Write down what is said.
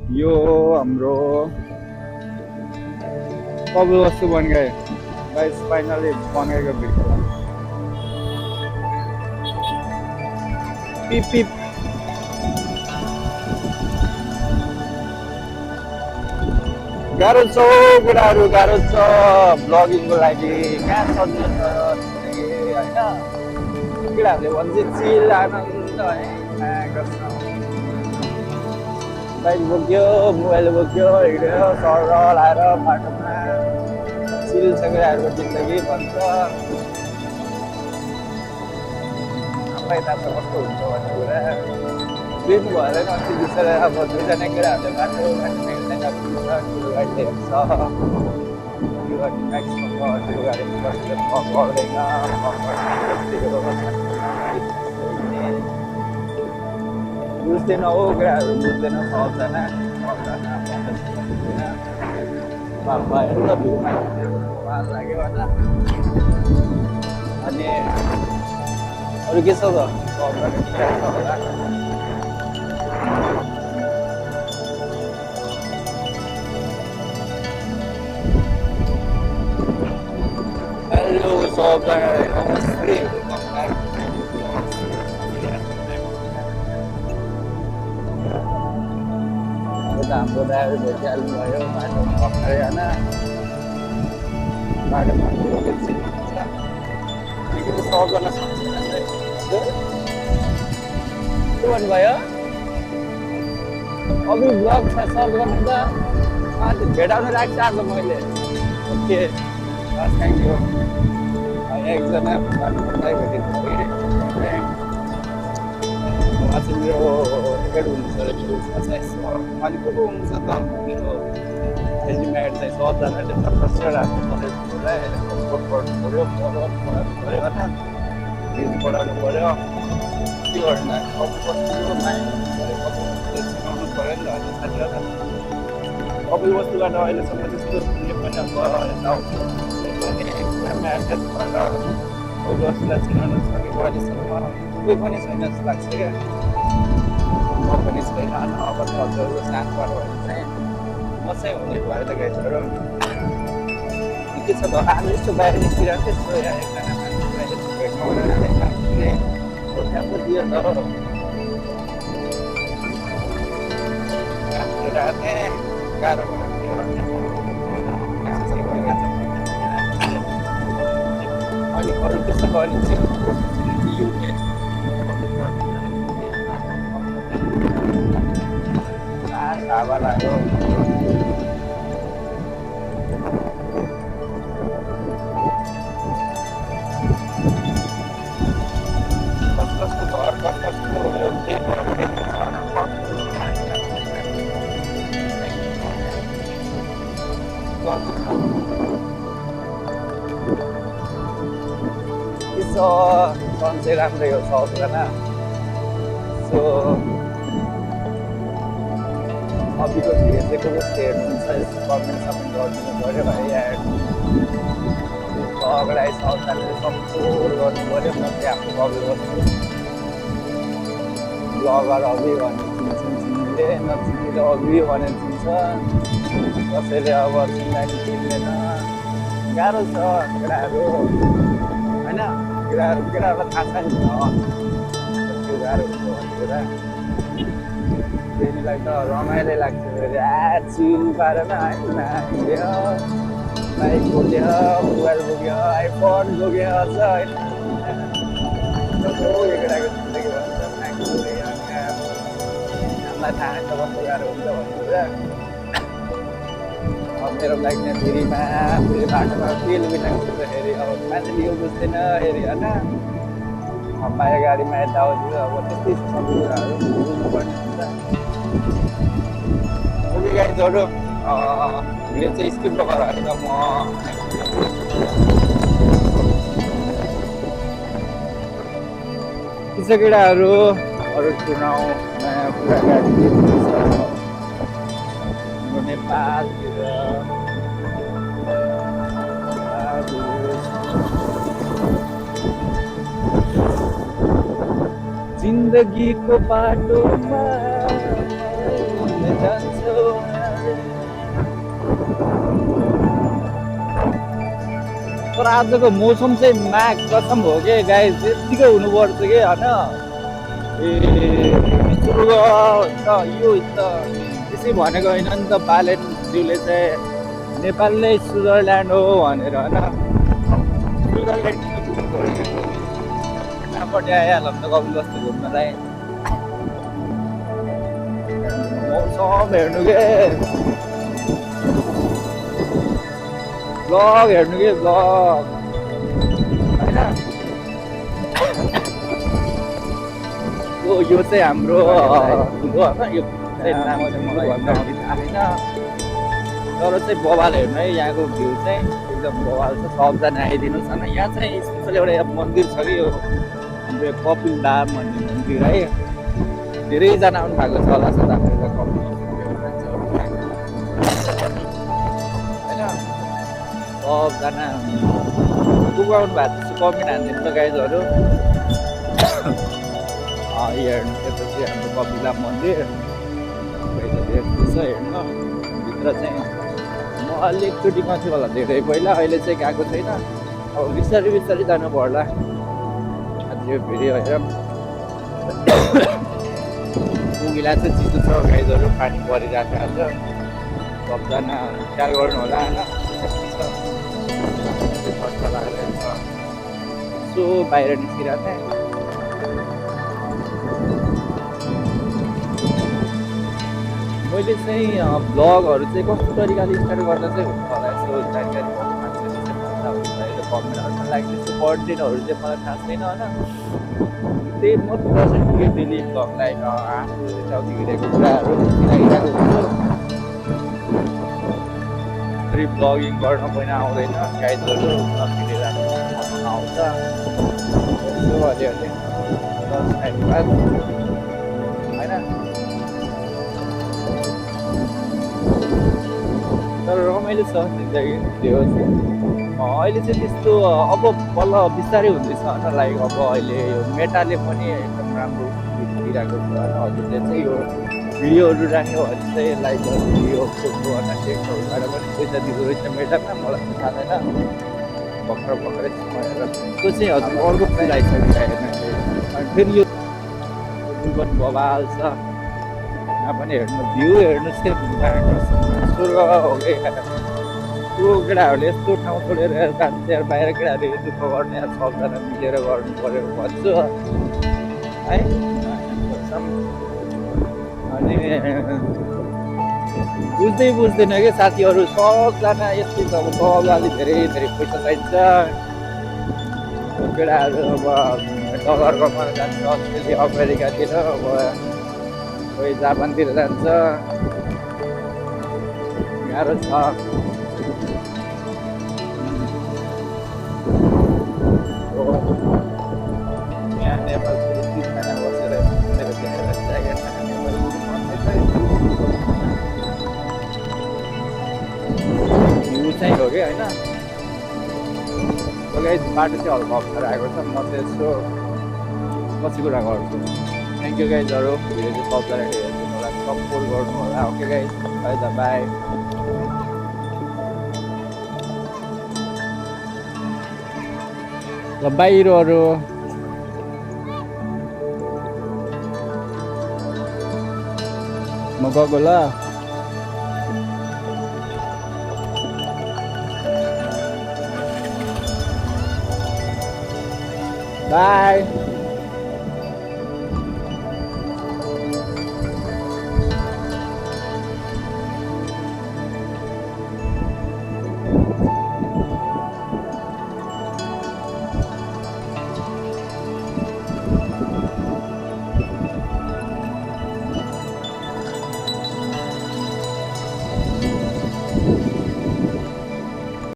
यो हाम्रो कबल वस्तु बन गए गाइस फाइनली बन गएको भिडियो पिप पिप गाह्रो छ हौ केटाहरू गाह्रो छ ब्लगिङको लागि कहाँ सजिलो छ जिन्दगी होइन केटाहरूले भन्छ चिल आनन्द है गर्छ बाइक बोक्यो मोबाइल बोक्यो हिँड्यो सरल आएर बाटोमा चिल छ केटाहरूको जिन्दगी भन्छ आफै थाहा छ कस्तो हुन्छ भन्ने कुरा दिन भएन अस्ति बिचरा अब दुईजना केटाहरूले बाटो हिँड्दैन पुग्छ ठुलो गाडी हेर्छ यो गाडी म्याक्समा ठुलो गाडी बसेर पर्दैन बुझ्दैन हौ केटाहरू बुझ्दैन सबजना बाबा हेर्नु त भ्यूमा लाग्यो होइन अनि अरू के छ त होला हेलो सबैलाई नमस्ते हाम्रो ड्राइभर भेटिहाल्नु भयो बाटोमा भर्खरै होइन बाटोमा सबजना के भन्नुभयो अभि ब्लग छ सर्च गर्नु त भेटाउनु राख्छ आज मैले ओके थ्याङ्क यू एकजना आज मेरो एड हुनुहुन्छ अनि को हुनुहुन्छ त मेरो रेज्युम एड चाहिँ सबजनाले त कसरी राख्नु पऱ्यो पढ्नु पऱ्यो पढाउनु पऱ्यो के गर्नु अब कस्तो सिकाउनु पऱ्यो नि त साथीहरूलाई कपिल वस्तुबाट अहिलेसम्म त्यस्तो कुनै पनि अब वस्तुलाई चिनाउन सकेको अहिलेसम्म कोही पनि छैन जस्तो लाग्छ क्या म पनि छैन अब हजुरहरू साथबाट भने चाहिँ म चाहिँ हुने भएर त गाइजहरू के छ त आज यस्तो बाहिर निस्किएर त्यस्तो एकजना मान्छेलाई यस्तो भेट्नु दियो त गाह्रो अनि अरू त्यस्तो गर्ने चाहिँ हावा लाग्यो कसको घर कसको सन चाहिँ राम्रै हो सबजना सो अभिको भिडियो चाहिँ को जस्तो हेर्नुहुन्छ कमेन्ट समेन्ट गरिदिनु पऱ्यो भाइ एड अगाडि सबजनाले सपोर्ट गर्नु पऱ्यो म चाहिँ आफ्नो कभर गर्छु ब्लगर अभि भनेर चिन्छन् चिन्नेले नचिन्नेले अभि भनेर चिन्छ कसैले अब चिन्दैन चिन्दैन गाह्रो छ केटाहरू होइन केटाहरूलाई थाहा छ नि त्यो गाह्रो हुन्छ भन्ने कुरा त्यसलाई त रमाइलो लाग्छ चिल पारेर होइन हिँड्यो बाइक बोक्यो मोबाइल बोक्यो आइफोन बोक्यो छ होइन केटाको जिन्दगी भन्छ हामीलाई थाहा छ कस्तो गाह्रो हुन्छ भन्ने कुरा अब मेरो बाइक नै फेरि बाटोमा तेल बिना कुद्दाखेरि अब मान्छेले यो बुझ्दैन हेरि होइन बाहिर गाडीमा यताउति अब त्यस्तै छ सबै कुराहरू बुझ्नुपर्ने हुन्छ ओके गाइजहरू भिडियो चाहिँ स्किप गरेर होइन म के छ केटाहरू अरू सुनाउ नयाँ कुरा गाडी नेपालतिर जिन्दगीको बाटोमा जान्छौ आजको मौसम चाहिँ माग कसम हो कि गाई यत्तिकै हुनुपर्छ कि होइन सुरु त यो त त्यसै भनेको होइन नि त बालेनज्यूले चाहिँ नेपाल नै स्विजरल्यान्ड हो भनेर होइन स्विजरल्यान्ड कहाँपट्टि आइहाल्यो त कपिल बस्ती घुम्नलाई मौसम हेर्नु के ब्लग हेर्नु कि ब्लग होइन यो चाहिँ हाम्रो ठुलो होइन यो चाहिँ नाम चाहिँ मलाई भन्दा छैन तर चाहिँ बवाल हेर्नु है यहाँको भ्यू चाहिँ एकदम बवाल छ सबजना आइदिनुहोस् होइन यहाँ चाहिँ स्पेसल एउटा मन्दिर छ कि यो हाम्रो कपिल धाम भन्ने मन्दिर है धेरैजना आउनु भएको छ होला सर हाम्रो कपिल होइन सबजना पुगाउनु भएको छ कमेन्ट हानिदिनु त गाइजहरू हेर्नु त्यसपछि हाम्रो कपिला मन्दिर हेर्दैछ हेर्नु भित्र चाहिँ म अलि एकचोटि गएको होला धेरै पहिला अहिले चाहिँ गएको छैन अब बिस्तारै बिस्तारै जानु पर्ला आज यो फेरि हेरौँ पुगिला चाहिँ चिसो छ गाइजहरू पानी परिरहेको छ आज सबजना ख्याल गर्नु होला होइन यसो बाहिर निस्किरहेको थिएँ मैले चाहिँ भ्लगहरू चाहिँ कस्तो तरिकाले स्टार्ट गर्दा चाहिँ हुन्छ होला यसो जानकारी मान्छेले चाहिँ भन्दा हुन्छ अहिले कमेन्टहरूमा लाग्ने यस्तो कन्टेन्टहरू चाहिँ मलाई थाहा छैन होइन त्यही म बसेको डेली भ्लगलाई आफू यताउति हिँडेको कुराहरू हिँडाइरहेको हुन्छु फेरि भ्लगिङ गर्न पनि आउँदैन गाइडहरू नकिनेर आउँछ यसो अलिअलि 10 टाइम बाद होइन तर रमाइलो छ जिन्दगी त्यो अहिले चाहिँ त्यस्तो अब बल्ल बिस्तारै हुँदैछ होइन लाइक अब अहिले यो मेटाले पनि एकदम राम्रो दिइरहेको छ होइन हजुरले चाहिँ यो भिडियोहरू राख्यो भने चाहिँ लाइक भिडियो फोटो टेक्स्टहरूबाट पनि पैसा दिँदो रहेछ मेटामा मलाई थाहा छैन भर्खर भर्खरै भनेर त्यो चाहिँ हजुर अर्को फुल आइसक्यो हेर्न अनि फेरि यो पनि बवाल छ यहाँ पनि हेर्नु भ्यू हेर्नुहोस् कि स्वर्ग हो कि त्यो केटाहरूले यस्तो ठाउँ छोडेर जान्छ बाहिर केटाहरूले दुःख गर्ने सबजना मिलेर गर्नु पऱ्यो भन्छु है अनि बुझ्दैन कि साथीहरू सबजना यस्तै छ अब तल अलिक धेरै धेरै पैसा चाहिन्छ केटाहरू अब डलर कमाएर जान्छ अस्ट्रेलिया अमेरिकातिर अब कोही जापानतिर जान्छ गाह्रो छ यहाँ नेपाल बसेर भ्यू चाहिँ हो कि होइन बाटो चाहिँ हल्का अप्ठ्यारो आएको छ म चाहिँ यसो पछि कुरा गर्छु थ्याङ्क यू गाइजहरू भिडियो चाहिँ सबजना हेर्नु होला सपोर्ट गर्नु होला okay guys bye the bye ल बाहिरहरू म गएको ल बाई